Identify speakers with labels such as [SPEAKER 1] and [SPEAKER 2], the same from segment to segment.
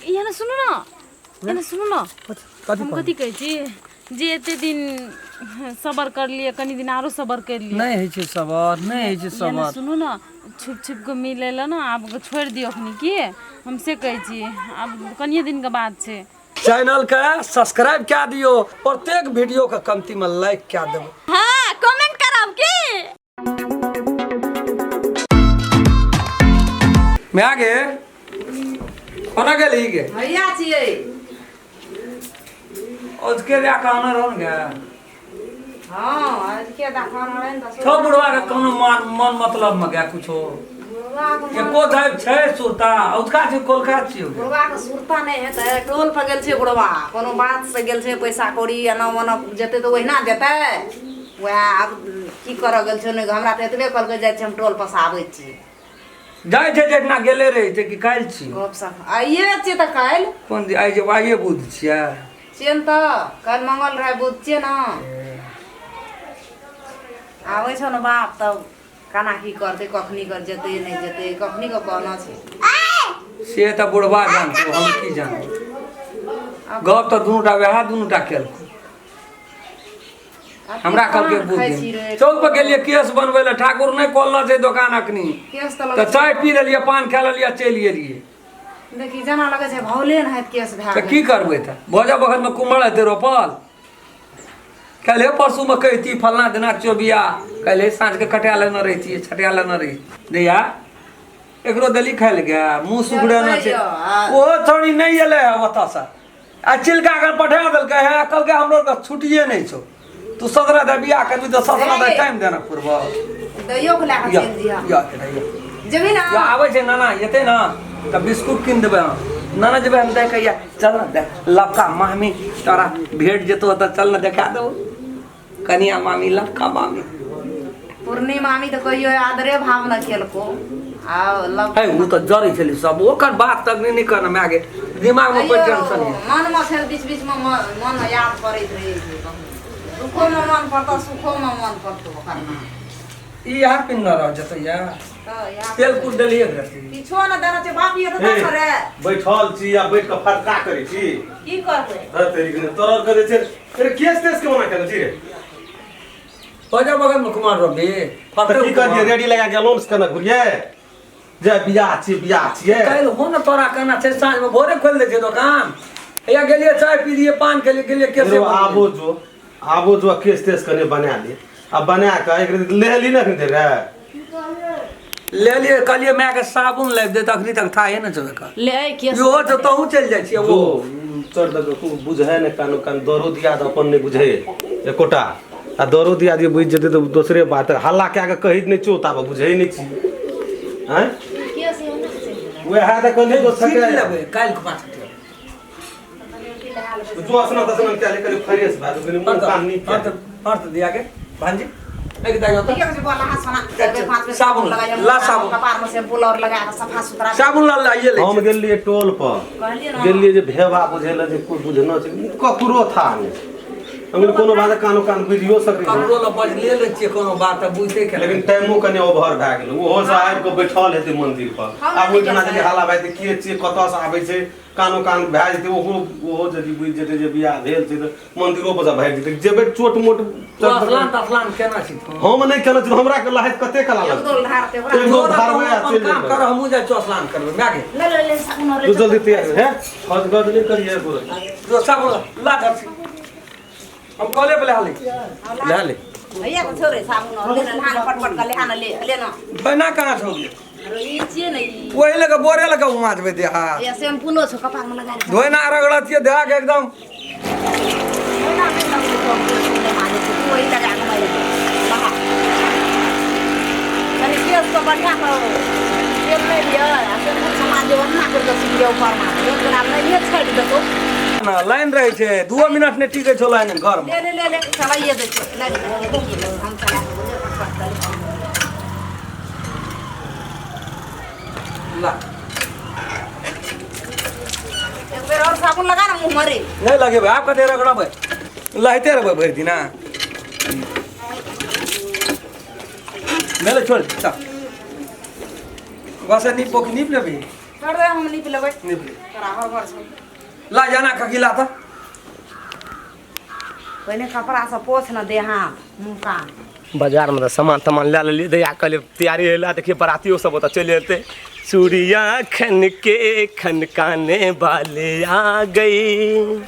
[SPEAKER 1] यहाँ ने सुनू ने, एने सुनू ने।
[SPEAKER 2] कथी?
[SPEAKER 1] हम कथी कहै छी जे एते दिन सबर कर लिए, कनी दिन आरो सबर कर लिए।
[SPEAKER 2] नहि होइ छै सबर, नहि होइ छै
[SPEAKER 1] यहाँ ने
[SPEAKER 2] सबर।
[SPEAKER 1] सुनू ने, छुप छुप के मिलै लए ने आब छोड़ि दियौ अखनी की, हम से कहै छी, आब कनिये दिनके बात छै।
[SPEAKER 2] चैनल के सब्सक्राइब कए दियौ, प्रत्येक वीडियो के कमती में लाइक कए देबै।
[SPEAKER 3] हाँ, कमेंट करब की।
[SPEAKER 2] माय गे, कोना गेली गे?
[SPEAKER 4] भैया छियै।
[SPEAKER 2] अजके रे कहना रहन गे।
[SPEAKER 4] हाँ, अजके देखन रहन तऽ।
[SPEAKER 2] छौ बुढ़वा के कोनो मन मन मतलब में गया कुछो?
[SPEAKER 4] बुढ़वा के
[SPEAKER 2] एको धाइब छै सुरता उतका छै, कोलका छियौ गे।
[SPEAKER 4] बुढ़वा के सुरता नहि हेतै? टोल पर गेल छै बुढ़वा, कोनो बात से गेल छै, पैसा कौड़ी एना ओना जेतै तऽ ओहिना जेतै। वएह आब की करऽ गेल छै नहि, हमरा तऽ एतबे कहलकै, जाइ छी हम टोल पर से आबै छी।
[SPEAKER 2] जाइ छै जेना गेले रहै छै कि काल्हि छी?
[SPEAKER 4] गप सप आइए छियै तऽ काल्हि।
[SPEAKER 2] कोन दिन आइ जे आइए बुध छियै?
[SPEAKER 4] छियै ने तऽ काल्हि मंगल रहै, बुध छियै ने। आबै छौ ने बाप तब केना की करतै, कखनी कर जेतै नहि जेतै, कखनी के कहना छै।
[SPEAKER 2] से तऽ बुढ़वा जानतौ, हम की जानबै? गप तऽ दुनूटा वएह दुनूटा केलको। हमरा कहलकै बुध दिन चौक पर गेलियै केस बनबै लए, ठाकुर नहि खोलना छै दोकान अखनी।
[SPEAKER 4] केस तऽ
[SPEAKER 2] तऽ चाय पी लेलियै, पान खा लेलियै, चलि गेलियै।
[SPEAKER 4] देखी जेना लगै छै भौले ने हैत केस भए।
[SPEAKER 2] तऽ की करबै? तऽ भोजा बखतमे कुम्हर हेतै रोपल? काल्हि परसूमे कहिती फलना दिना छियौ बियाह, काल्हि साँझके कटा लेने रहितियै, छटा लेने रही। दैया एकरो देली खाय लए गए, मुँह सुखड़ेने छै। ओहो छौड़ी नहि एलै है ओतऽसँ आ चिलका के पठा देलकै है, कहलकै हमरो के छुट्टिए नहि छौ, तू सत्रह दे बियाह करबी तऽ 17 दे टाइम देना पूर्व।
[SPEAKER 4] दैयो के लए कऽ
[SPEAKER 2] या
[SPEAKER 4] चलि दिहऽ।
[SPEAKER 2] या या।
[SPEAKER 4] जेबही ने?
[SPEAKER 2] या आबै छै नाना, एतै ने तऽ बिस्कुट कीन देबै हम। नाना जेबै हम देखै, या चल ने देख, लबका मामी तोरा भेट जेतौ तऽ चल ने देखा देबौ, कनिया मामी, लबका मामी।
[SPEAKER 4] पूर्णी मामी तऽ कहियो आदरे भाव न केलको आ लव।
[SPEAKER 2] है ओ तऽ जरै छलै सब, ओकर बात तक नहि करना माय गे, दिमागमे कोइ टेंशन नहि।
[SPEAKER 4] मनमे छै, बीच बीचमे मन याद पड़ैत रहै छै, दुखोमे मन पड़तौ, सुखोमे मन पड़तौ ओकर नाम।
[SPEAKER 2] ई यहाँ पिन्ह रह जेतै या
[SPEAKER 4] तऽ इएह
[SPEAKER 2] तेल कुट देलियै एकरा?
[SPEAKER 4] किछो ने देना छै बाप, ये तऽ करे।
[SPEAKER 5] बैठल छी आ बैठ कऽ फटका करै छी।
[SPEAKER 4] की करबै?
[SPEAKER 5] हँ, तेरी के तोरर के जे छै अरे केस तेस के मना केने छी रे?
[SPEAKER 2] बजा बगल में कुमार रवि।
[SPEAKER 5] तऽ की करियै? रेडी लगा के अनाउंस केने घुरियै जे बियाह छियै, बियाह छियै।
[SPEAKER 2] काल्हि हो ने तोरा कहना छै, साँझमे भोरे खोलि दै छै दोकान। हैया गेलियै, चाय पी लियै, पान खेलियै, गेलियै केसे।
[SPEAKER 5] मेरो आबो जो, आबो जो, केस तेस कने बना ले आ बना कऽ एक लेहली ने एखन धरि रे।
[SPEAKER 2] ले लियै, कहलियै मायके साबुन लाबि दे, तऽ अखनी तक थाहे ने छौ एकर।
[SPEAKER 4] ले अइ केस।
[SPEAKER 2] इहो तऽ तहूँ चलि जाइ छियै।
[SPEAKER 5] जो
[SPEAKER 2] ओ
[SPEAKER 5] चढ़ दऽ खूब बुझै ने, कानो कान दरो दिया दऽ अपन नहि बुझै एकोटा आ दरो दिया दियो बुझि जेतै तऽ दोसरे बात। हल्ला कए कऽ कहै नहि छौ, ताबे बुझै नहि छी आँय।
[SPEAKER 4] केस एहने से चलि गेलै।
[SPEAKER 5] वएह तऽ कहलियै जो
[SPEAKER 2] सीट
[SPEAKER 5] थकै
[SPEAKER 2] लेबै काल्हि के पाँच।
[SPEAKER 5] जो असना तसना कए ले, कनि फ्रेश भए जो, कनि मुँह कान नीक कए ले।
[SPEAKER 2] अर्थ दिया के भांजी एक दाइ होता।
[SPEAKER 4] ठीक छै, बोला हाथ सोना देबै, पाँच बेर
[SPEAKER 2] साबुन
[SPEAKER 4] लगाइए,
[SPEAKER 2] ला साबुन।
[SPEAKER 4] कपार में शैम्पू और लगा के सफा सुथरा।
[SPEAKER 2] साबुन ला लाइए ले।
[SPEAKER 5] हम गेलियै टोल पर।
[SPEAKER 4] कहलियै ने।
[SPEAKER 5] गेलियै जे भेबा बुझै लए जे कोइ बुझना छै, ककरो था नहि। हम कहलियै कोनो बात कानो कान बुझियो सकै छै।
[SPEAKER 2] ककरो लग बजले लै छियै कोनो बात तऽ बुझते के।
[SPEAKER 5] लेकिन टाइमो कनि ओवर भए गेलै, ओहो से आबि कऽ बैठल हेतै मंदिर पर।
[SPEAKER 4] हम
[SPEAKER 5] आब
[SPEAKER 4] नहि
[SPEAKER 5] ओहिठिना
[SPEAKER 4] गेल।
[SPEAKER 5] यदि हल्ला भए जेतै, के छियै, कतऽसँ आबै छै, कानो कान भए जेतै, ओहो ओहो यदि बुझि जेतै जे बियाह भेल छै तऽ मंदिरो पर से भागि जेतै, जेबै चोट मोट।
[SPEAKER 2] तू असलान तसलान केना छी तू?
[SPEAKER 5] हम नहि केने छी, हमरा के लहैत कते कला
[SPEAKER 4] एक
[SPEAKER 5] लगतै?
[SPEAKER 4] दो धारते ओकरा।
[SPEAKER 5] एक दो धारबै आ
[SPEAKER 2] अपन
[SPEAKER 5] चलि
[SPEAKER 2] काम
[SPEAKER 5] जेबै।
[SPEAKER 2] कर, हमहूँ जाइ छियै असलान करबै माय गे।
[SPEAKER 4] ले ले ले साबुन और ले।
[SPEAKER 5] तू जल्दी तैयार हे, खज गज नहि करिहे बोल।
[SPEAKER 2] जो साबुन ला धर छी। हम कॉले पे लए ले, लए ले।
[SPEAKER 4] भैया के छोड़े साबुन और ले ना, नहा पट पट कर ले ना, ले ले ना।
[SPEAKER 2] बना कहाँ छौ गे?
[SPEAKER 4] अरे ई छियै ने ई।
[SPEAKER 2] ओहि लऽ कऽ बोरे लऽ कऽ माजबै देहा।
[SPEAKER 4] ये शैम्पूलो छौ, कपार में लगा ले।
[SPEAKER 2] धोना रगड़त छियै देहा के एकदम।
[SPEAKER 4] ओना नहि लगबै छौ, हम नहि माजै छी, तू वही लगा के मारि दे। नहा। कनि केस के बढ़िआँ से तेल नहि लिअ आ शैम्पू से माजो, ओना करि कऽ सीख ऊपर माजो, तोरा नहिए छाटि देतौ।
[SPEAKER 2] ना लाइन रहै छै, 2 मिनट नहि टिकै छौ लाइन घरमे।
[SPEAKER 4] ले ले ले ले, चलाइए दै छियै, ले ले ले ले, हम चला के बोलिए, फटफट कर।
[SPEAKER 2] ला।
[SPEAKER 4] एक बेर और साबुन लगा ना मुँह मरे।
[SPEAKER 2] नहि लगेबै आब, कते रगड़बै, लहिते रहबै भरि दिना। नहि ले, छोड़, चल। वैसे नीप पोखी नीप लेबही।
[SPEAKER 4] छोड़ दे हम नीप लेबै।
[SPEAKER 2] नीप ले।
[SPEAKER 4] तोरा हर घर छौ।
[SPEAKER 2] ला जाना काकी ला तऽ।
[SPEAKER 4] पहिने कपड़ा सब पोछ न देह हाथ मुँह कान।
[SPEAKER 5] बाजारमे तऽ सामान तामान लए लेलियै दैया, कहलियै तैयारी हेला, देखियै बरातियो सब ओतऽ चलि एतै। चूड़िया खन के खनकाने वाले आ गई,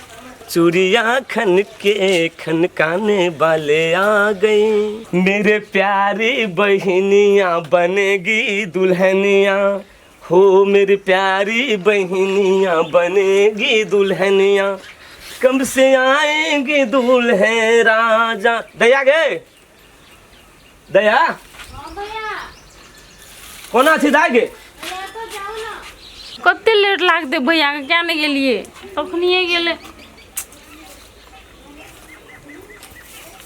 [SPEAKER 5] चूड़िया खन के खनकाने वाले आ गई, मेरे प्यारी बहनिया बनेगी दुल्हनिया, हो मेरी प्यारी बहनिया बनेगी दुल्हनिया, कब से आएंगे दूल्हे राजा। दया गे दया कोना छी दाय गे?
[SPEAKER 1] कते लेट लागतै भैया के, क्या नहि गेलियै तखनिए गेलै।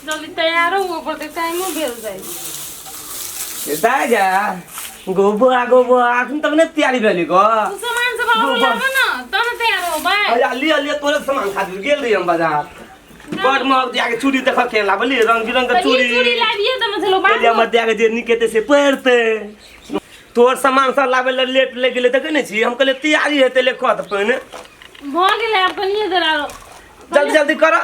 [SPEAKER 1] जल्दी तैयारो हुअ पड़तै, टाइमो भेल जाइ।
[SPEAKER 5] दाय गे गोबा गोबा अखन तक नहि तैयारी भेली गो।
[SPEAKER 1] तू सामान सब आरो लाबऽ ने तब ने तैयार होबै।
[SPEAKER 5] अरे लिअ लिअ, तोरे सामान खातिर गेल रही हम बाजार। बड़ महग दिया के चूड़ी देख के लाबली, रंग बिरंग के
[SPEAKER 1] तऽ ई
[SPEAKER 5] चूड़ी।
[SPEAKER 1] चूड़ी लाबिये तऽ मतलब बाद
[SPEAKER 5] कहलियै हमर दिया के जे नीक हेतै से पहिरतै। तोहर सामान सब लाबै लए लेट लागि गेलै, देखै नहि छी। हम कहलियै तैयारी हेतै ले कह तऽ पहिने।
[SPEAKER 1] भऽ गेलै, आब कनिये देर आरो।
[SPEAKER 5] जल्दी जल्दी कर।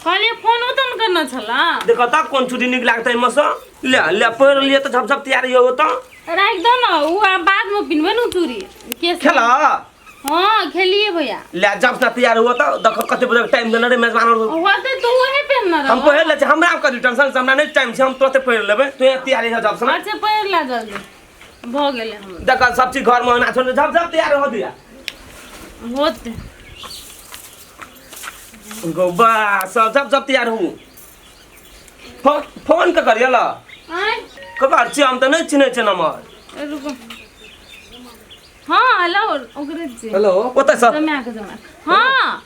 [SPEAKER 1] कहलियै फोन ओतऽ ने करना छला।
[SPEAKER 5] देखऽ तऽ कोन चूड़ी नीक लागतै एहिमे सँ, ले ले पहिर लिअ तऽ झपझप तैयारी हो तऽ।
[SPEAKER 1] राखि दो ने ओ, आब बादमे पिन्हबै ने ओ चूड़ी। केस
[SPEAKER 5] खेलऽ?
[SPEAKER 1] हाँ खेलिए भैया।
[SPEAKER 5] ले जब से तैयार हुआ तो देखो कते बजे टाइम देने रे मेजबान और
[SPEAKER 1] होते तू वही पहनना
[SPEAKER 5] हम
[SPEAKER 1] रहो।
[SPEAKER 5] पहिर ले छी, हमरा कथी टेंशन छै, हमरा नहीं टाइम छै, हम तुरंते पहिर लेबै। तू यहाँ तैयारी हो जब से।
[SPEAKER 1] अच्छा पहिर ला जल्दी, भ गेलै हमर।
[SPEAKER 5] देखो सब चीज घर में होना छोड़, झप झप तैयार हो दिया
[SPEAKER 1] होते
[SPEAKER 5] गोबा सब झप झप तैयार हूँ। फोन फोन के करिए ला।
[SPEAKER 1] आय
[SPEAKER 5] ककर छी, हम तऽ नहीं चिन्है छियै नंबर।
[SPEAKER 1] रुको। हाँ हेलो ओकरे छी।
[SPEAKER 2] हेलो
[SPEAKER 5] ओतऽ सँ
[SPEAKER 1] जमा के जमा। हाँ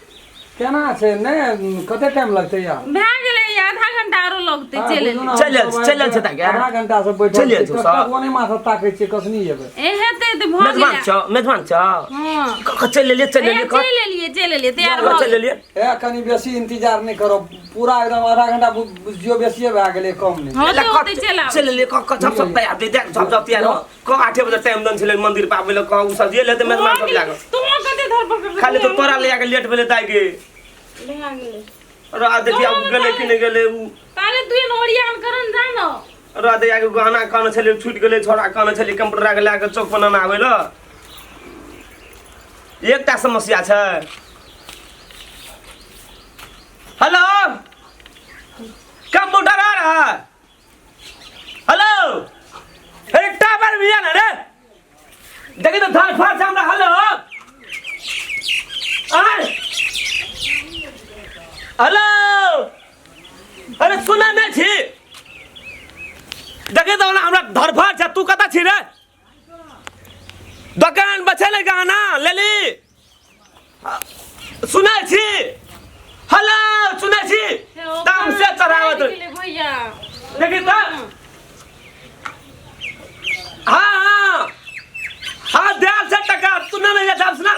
[SPEAKER 2] केना छै? नहि कते टाइम लगतै यार?
[SPEAKER 1] भए गेलै, आधा घंटा आरो लगतै। चलि एलियै।
[SPEAKER 5] चलि आयल छी, चलि आयल छी ताके।
[SPEAKER 2] आधा घंटा से बैठल
[SPEAKER 5] चलि आयल
[SPEAKER 2] छी,
[SPEAKER 5] छौ
[SPEAKER 2] कब
[SPEAKER 5] सब।
[SPEAKER 2] ओने माथा ताकै छियै कखनी एबै।
[SPEAKER 1] ए हेतै तऽ भऽ
[SPEAKER 5] मेजबान
[SPEAKER 1] गेलै।
[SPEAKER 5] छौ, मेजबान छौ।
[SPEAKER 1] हाँ
[SPEAKER 5] चलि एलियै, चलि एलियै,
[SPEAKER 1] चलि एलियै, चलि एलियै, तैयार भऽ
[SPEAKER 5] चलि एलियै।
[SPEAKER 2] ए कनी बेसी इंतजार नहि करब, पूरा एकदम आधा घंटा बुझियो बेसिए भए गेलै, कम नहि।
[SPEAKER 1] हाँ तऽ ओतै चलि आबै।
[SPEAKER 5] चलि एलियै, क झप झप तैयार दे, देख झप झप तैयार हो। क 8 बजे टाइम दन छलै मंदिर पर आबै लए, क उ सब जे लेतै मेजबान सब लागल।
[SPEAKER 1] तू कते धर पकड़
[SPEAKER 5] खाली तो तोरा ले आके लेट भेलै दाइ गे।
[SPEAKER 1] भए गेलै।
[SPEAKER 5] रह देखिए आब गेलै कि नहि गेलै उ।
[SPEAKER 1] ताले तू एन ओरियान करन जा न।
[SPEAKER 5] रह दे आके गहना कहने छलै छूटि गेलै, छोड़ा कहने छलै कंप्यूटर के लए के चौक पर आबै लए। एकटा समस्या छै। हेलो कंप्यूटर आ रहा है? हेलो अरे टावर भी है ना रे, देखी तो धार फार से हमरा। हेलो आय हेलो अरे सुना नहीं छी, देखी तो हमरा धरफार छै। तू कतऽ छी रे? दोकान बचेले गहना लेली। सुनै छी? हेलो सुनै छी? दाम से चढ़ावत
[SPEAKER 1] भैया
[SPEAKER 5] देखी तऽ। हाँ हाँ हाँ देल से टका तू ना नहीं दाम से ना।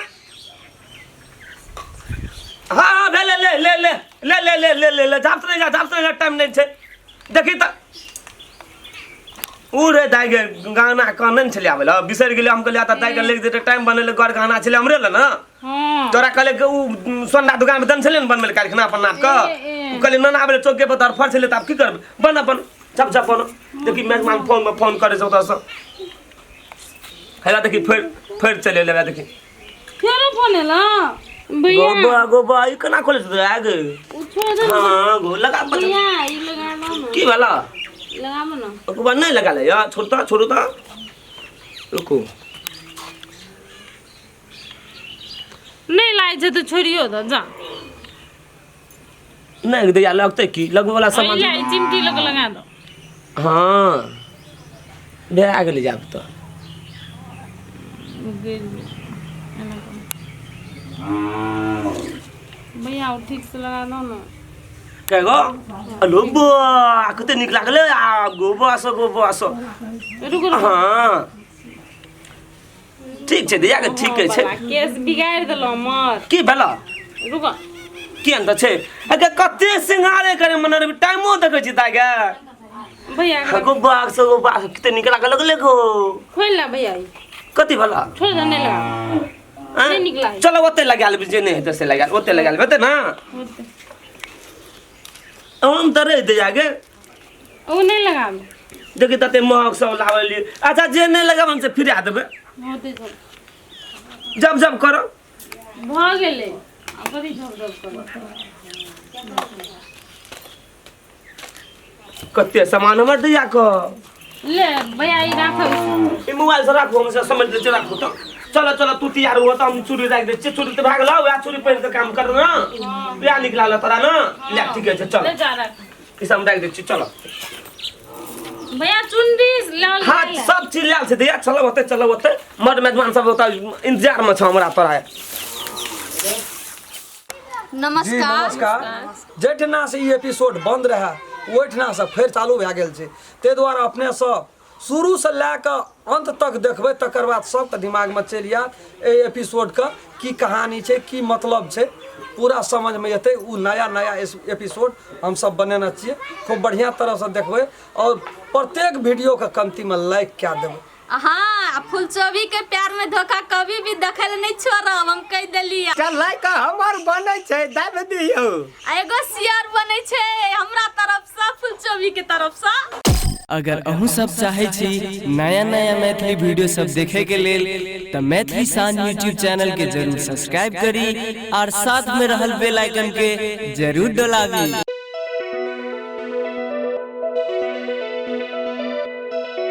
[SPEAKER 5] हाँ हाँ ले ले ले ले ले ले ले ले ले ले झाप से नहीं जा, झाप से नहीं जा, टाइम नहीं छै। देखी तऽ उ रे दाइ गे गहना कहने ने छलै आबै लए, बिसरि गेलियै। हम कहलियै तऽ दाइ के लेके जेतै टाइम बनेलै घर गहना छलै हमरे लए ने।
[SPEAKER 1] हाँ
[SPEAKER 5] तोरा कहले कि उ सोना दुकान में दन छलै ने बनबै लए काल्हिखना अपन नाप के।
[SPEAKER 1] ए, ए।
[SPEAKER 5] उ कहले ना आबै लए चौके पर धरफड़ छलै, तऽ आब की करबै, बन अपन झप झप बन। देखी मेजबान फोन में फोन करै छै ओतऽसँ। हेला देखी फेर फेर चलि एलै, देखी
[SPEAKER 1] फेरो फोन एला भैया।
[SPEAKER 5] गोबा गोबा ई केना खोलै छै आगे?
[SPEAKER 1] उ छोड़ दे।
[SPEAKER 5] हाँ गो लगा
[SPEAKER 1] भैया ई लगा दो ना।
[SPEAKER 5] की भेला?
[SPEAKER 1] लगाबो ना।
[SPEAKER 5] ओकर बाद नहीं लगा ले यार, छोड़ता छोड़ता रुको।
[SPEAKER 1] नहीं लाइ छै तऽ छोड़ियो दो जा।
[SPEAKER 5] नहीं दैया लगतै की लगबै वाला सामान।
[SPEAKER 1] ले चिमटी लग लगा दो।
[SPEAKER 5] हाँ भए गेलै जाब तऽ।
[SPEAKER 1] भैया ओ ठीक से लगा दो ना।
[SPEAKER 5] के गो हेलो बा कते नीक लागलै आ गोबा सँ गोबा सँ।
[SPEAKER 1] रुको रुको।
[SPEAKER 5] हाँ ठीक छै दैया के ठीक छै।
[SPEAKER 1] केस बिगाड़ि देलहुँ हमर।
[SPEAKER 5] की भेला?
[SPEAKER 1] रुको
[SPEAKER 5] केहन तऽ छै अगे कते सिंगारे करे मन रे, टाइमो देखै छी दाइ गे।
[SPEAKER 1] भैया
[SPEAKER 5] गो बाग से गो बाग कते नीक लागल लगलै गो।
[SPEAKER 1] खोलि ला भैया ई।
[SPEAKER 5] कथी भला
[SPEAKER 1] छोड़ दे नहीं लगा।
[SPEAKER 5] आँय?
[SPEAKER 1] नहीं नीक लागै।
[SPEAKER 5] चलो ओते लगा लेबै, जे नहि हेतै से लगा लेबै, ओते लगा लेबै, हेतै ना?
[SPEAKER 1] होतै।
[SPEAKER 5] हम तऽ रहि दै आगे।
[SPEAKER 1] ओ नहीं लगाब।
[SPEAKER 5] देखी तते महग सब लाबलियै। अच्छा जे नहि लगाब हम से फिरा देबै।
[SPEAKER 1] होतै सब।
[SPEAKER 5] जब जब करो।
[SPEAKER 1] भऽ गेलै, आब कथी झप झप करू?
[SPEAKER 5] कते सामान हमर दैया के।
[SPEAKER 1] ले भैया ई राखब।
[SPEAKER 5] ई मोबाइल से राखू, हम से समझ लै छियै, राखू तऽ। चलो चलो तू तैयार हुआ तऽ हम चूड़ी राखि दै छियै। चूड़ी तऽ भए गेलौ, वएह चूड़ी पहिर कऽ काम कर ना, वएह नीक लागल तोरा ना? ले ठीके छै, चल।
[SPEAKER 1] ले जा राख।
[SPEAKER 5] ई सब हम राखि दै छियै, चलो।
[SPEAKER 1] भैया चुनरी लाल।
[SPEAKER 5] हाँ सब चीज लाल छै दैया, चलो ओतै, चलो ओतै, मर्द मेजबान सब ओतऽ इंतजार मे छौ हमरा तोरा।
[SPEAKER 2] जी।
[SPEAKER 3] नमस्कार।
[SPEAKER 2] नमस्कार। जाहिठिना से ई एपिसोड बंद रहए ओहिठिना से फेर चालू भए गेल छै, ताहि दुआरे अपने सब शुरूसँ लए कऽ अन्त तक देखबै, तकर बाद सबके दिमागमे चलि आयत एहि एपिसोडके की कहानी छै, की मतलब छै, पूरा समझमे एतै। ओ नया नया एपिसोड हमसब बनेने छियै, खूब बढ़िआँ तरहसँ देखबै आओर प्रत्येक वीडियोके कमतीमे लाइक कए देबै।
[SPEAKER 3] हाँ, फुलचोभी के प्यार में धोखा कभी भी देखल नहीं छोड़ब, हम कह देलियै।
[SPEAKER 6] चल लाइक हमर बनै छै, दाबि दियौ।
[SPEAKER 3] आ एगो शेयर बनै छै हमरा तरफ से, फुलचोभी के तरफ से।
[SPEAKER 7] अगर अहूँ सब चाहै छी नया नया मैथिली वीडियो सब देखे के लेल तऽ मैथिली शान यूट्यूब चैनल के जरूर सब्सक्राइब करी और साथ में रहल बेल आइकन के जरूर डोलाबी।